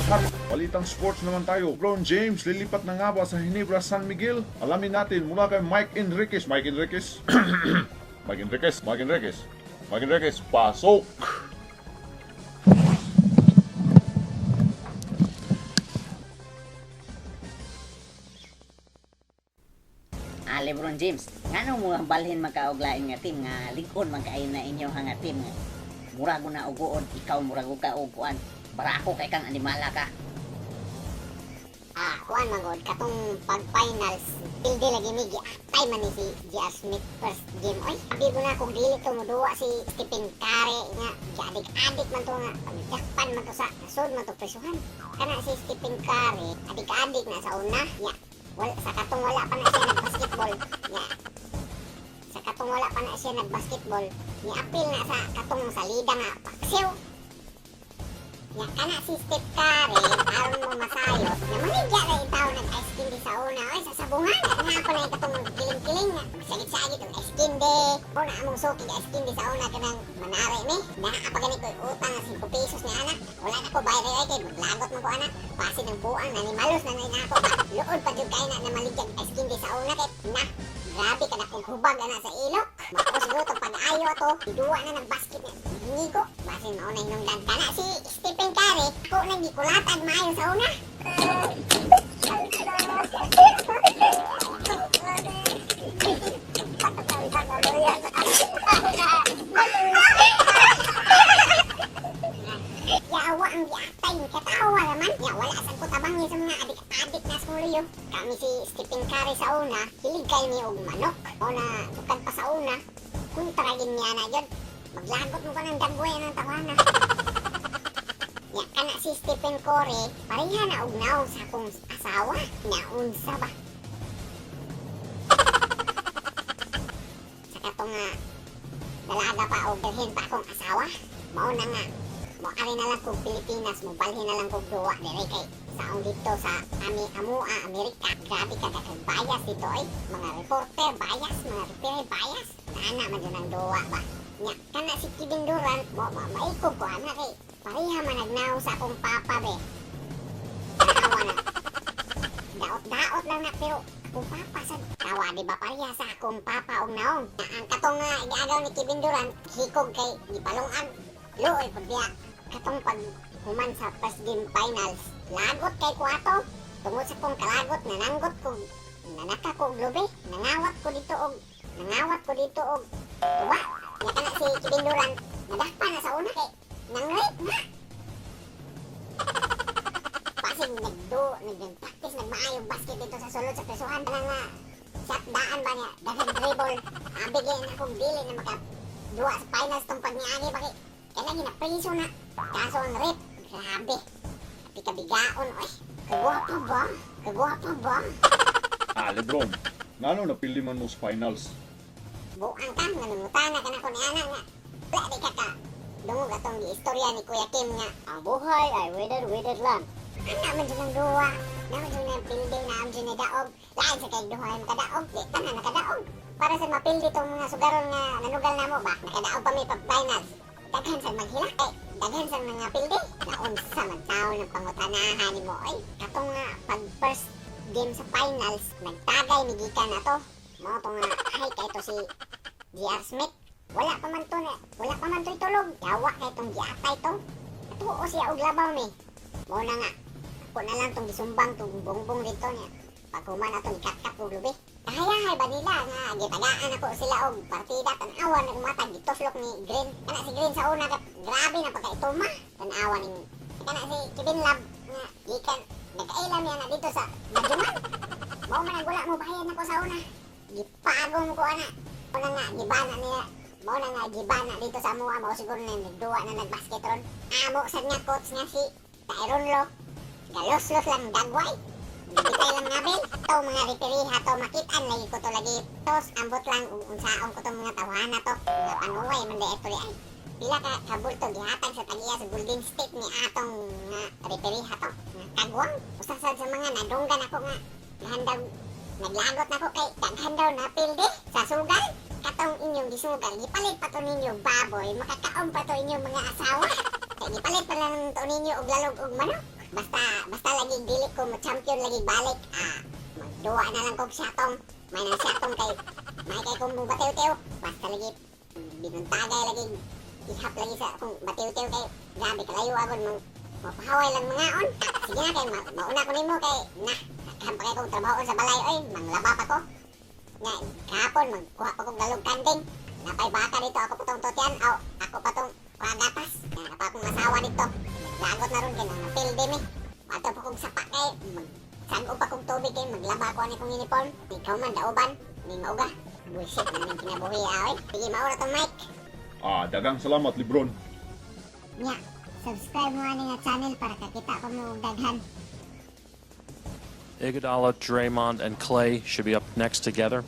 Lahat. Balitang sports naman tayo. LeBron James, lilipat na nga ba sa Ginebra San Miguel? Alamin natin mula kay Mike Enriquez. Mike Enriquez? Mike Enriquez? Mike Enriquez? Mike Enriquez, pasok! Ah, LeBron James, ngano mo ang balhin makauglain nga team nga lig-on man kaayo na inyo nga team nga murag na ugoon, ikaw murag og ka og kuan. Barako kay kang animala ka. Ah, kuan man gud katong pag finals, pildi lagi mi giatay man ni si J.R. Smith first game oy. Abi ko na kung dili to moduwa si Stephen Curry nga giadik-adik man to nga pagdakpan man to sa nasod man to presuhan. Kana si Stephen Curry, adik-adik na sa una nya. Wala sa katong wala pa na siya nag-basketball nya. Sa katong wala pa na siya nag-basketball, niapil na sa katong salida nga paksiw. Nya kana si Steph Curry, aron mo masayot, nya manigya na yung tao nag ice candy sa una, oy sa sabungan. Nga ako na yung katong kiling-kiling nga, magsagit-sagit og ice candy. O na among suki ice candy sa una kanang manari mi. Naa pa gani ko'y utang nga 5 pesos ni anak. Wala na ko bayad ay kay maglagot man ko anak. Pasin ng buang na ni malos na na ako ba. Luod pa jud kay na na maligyag ice candy sa una kay na. Grabe ka na kung hubag ana sa ilok. Mao siguro tong pag-ayo to. Iduwa na ng basket na nigo. Basin mao na hinungdan kana si Stephen Curry. Ako nang gikulatag maayo sa una. Yawa ang giatay ni katawa naman. Ya wala sad ko tabangin sa mga adik-adik na sumuloyo. Kami si Stephen Curry sa una, hilig kay ni og manok. O na bukad pa sa una, kontra gin niya na yun. Maglagot mo pa ng dagway ng tawana. Ya kana si Stephen Curry, pareha na og naong sa akong asawa. Naunsa ba? Sa katong nga dalaga pa og dalhin pa akong asawa. Mao na nga mo ari na lang kog Pilipinas, mo balhin na lang kog duwa dire kay saong dito sa ami amua Amerika. Grabe ka kakag bias dito oy. Mga reporter bias, mga referee bias. Naana man jud ang duwa ba. Nya kana si Kevin Durant mo ma maikog ko ana kay pareha man nagnaw sa akong papa be. Tanawa na. Daot-daot lang na pero akong papa sa tawa di ba pareha sa akong papa og naong. Nya, ang katong nga igaagaw ni Kevin Durant hikog kay gipalungan. Luoy pud biya. Katong pag human sa first game finals, lagot kay kuato. Tungod sa kong kalagot, nananggot ko, nanaka ko og lubi, nangawat ko dito og tuba. Nya kana si Kevin Durant, nadakpa na sa una kay nang-rape na. Pasig nagdo, nag-practice, nagmaayong basket dito sa sulod sa presuhan. Kana nga, shot daan ba niya, daghang dribble. Abi gay na akong dili na maka duwa sa finals tong pagniagi ba kay kailangan ginapriso na. Kaso ang rape, grabe. Pikabigaon, oy. Kagwapo ba? Kagwapo ba? Ah, LeBron, ngano napili man mo sa finals? Buang ka, nga nangutana ka na ko ni ana nga. Wala di ka ka. Dungog atong giistorya ni Kuya Kim nga. Ang buhay ay weather-weather lang. Ana man dyan ang duwa. Naman dyan ang pildi, naman dyan ang daog. Lain sa kay duha ay makadaog. Di, tanan nakadaog. Para sa mapildi tong mga sugaron nga nanugal na mo ba? Nakadaog pa may pag-finals. Daghan sa maghilak. Eh, daghan sa mga pildi. Naunsa man tao ng pangutanahan ni mo. Ay, katong nga pag first game sa finals, nagtagay ni gikan na to. Mao to nga, ay kay to si J.R. Smith. Wala pa man to na, wala pa man to'y tulog. Yawa kay tong giatay to. Tuo siya og labaw ni. Mao na nga, ako na lang tong gisumbang tong bongbong dito niya. Pag human ato ni katkat og lubi. Kahayahay ba nila nga gitagaan ako sila og partida tan-awa na umatag gituslok ni Green. Kana si Green sa una grabe na pagkaituma. Tan-awa ning kana si Kevin Love nga gikan nagkailam niya na dito sa Majuman. Mao man ang wala mo bayad nako sa una. Gipagong ko ana. Mao na nga gibana niya. Mao na nga gibana dito sa amoa mao siguro na nagduwa na nagbasket ron. Amo sad nga coach nga si Tyron Lo. Galos-los lang dagway. Bitay lang nabil. To mga referee ha to makitaan lagi ko to lagi. Tos ambot lang ug unsaon ko to mga tawhana to. Mga panuway man di ito di ay. Pila ka kabulto gihatag sa tagiya sa Golden State ni atong nga referee ha to. Nga kagwang. Usa sad sa mga nadunggan ako nga gihandang naglagot nako kay daghan daw na pildi sa sugal. Katong inyong gisugal gipalit pa to ninyo baboy, makakaon pa to inyong mga asawa. Kay gipalit pa lang to ninyo og lalog og manok. Basta, basta lagi dili ko mo champion lagi balik. Ah, magduwa na lang kog siatong. May nang siatong kay may kay kong batiw-tiw. Basta lagi binuntagay lagi ihap lagi sa akong batiw-tiw kay grabe kalayo agad mang mapahaway lang mga on. Sige na kay mauna ko nimo kay na daghan pa kay kong trabaho sa balay oy, manglaba pa ko. Nga kahapon magkuha pa kong galog kanding. Napay baka dito ako pa tong tutian aw ako pa tong kuha gatas. Nga na pa akong asawa dito. Lagot na ron kay nang napildi mi. Ato pa kong sapa kay mag sago pa kong tubig kay maglaba ko ani kong uniform. Ikaw man dauban, ni mauga. Bullshit na ning kinabuhi ah, oy. Sige maura tong mic. Ah, dagang salamat, Lebron. Nya, subscribe mo ani nga channel para kakita pa mo og daghan. Iguodala, Draymond, and Clay should be up next together.